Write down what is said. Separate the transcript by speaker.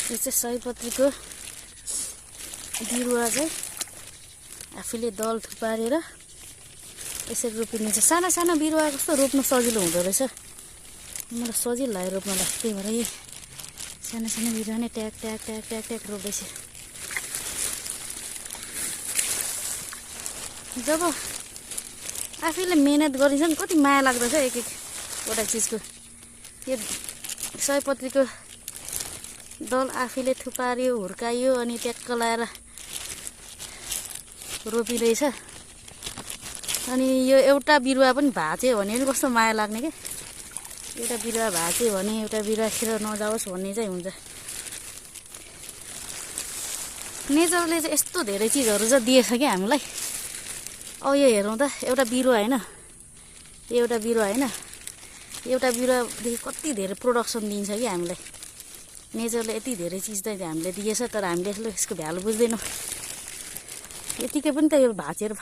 Speaker 1: यो चाहिँ सयपत्रीको बिरुवा चाहिँ आफूले दल थुपारेर यसरी रोपिने छ। साना साना बिरुवा कस्तो रोप्न सजिलो हुँदो रहेछ। मलाई सजिलो लाग्यो रोप्नलाई, त्यही भएर यही साना साना बिरुवा नै ट्याक ट्याक ट्याक ट्याक ट्याक रोप्दैछ। जब आफैले मेहनत गरिन्छ नि कति माया लाग्दछ एक एकवटा चिजको। यो सयपत्रीको दल आफैले थुपार्यो, हुर्कायो, अनि ट्याक्क लाएर रोपिँदैछ। अनि यो एउटा बिरुवा पनि भाँच्यो भने पनि कस्तो माया लाग्ने के। एउटा बिरुवा भाँच्यो भने एउटा बिरुवा खेर नजाओस् भन्ने चाहिँ हुन्छ। नेचरले चाहिँ यस्तो धेरै चिजहरू चाहिँ दिएछ क्या हामीलाई। अब यो हेरौँ त, एउटा बिरुवा होइन, एउटा बिरुवा होइन, एउटा बिरुवादेखि कति धेरै प्रोडक्सन दिन्छ कि हामीलाई। नेचरले यति धेरै चिज त हामीले दिएछ, तर हामीले यसको भ्यालु बुझ्दैनौँ। यतिकै पनि त यो भाँचेर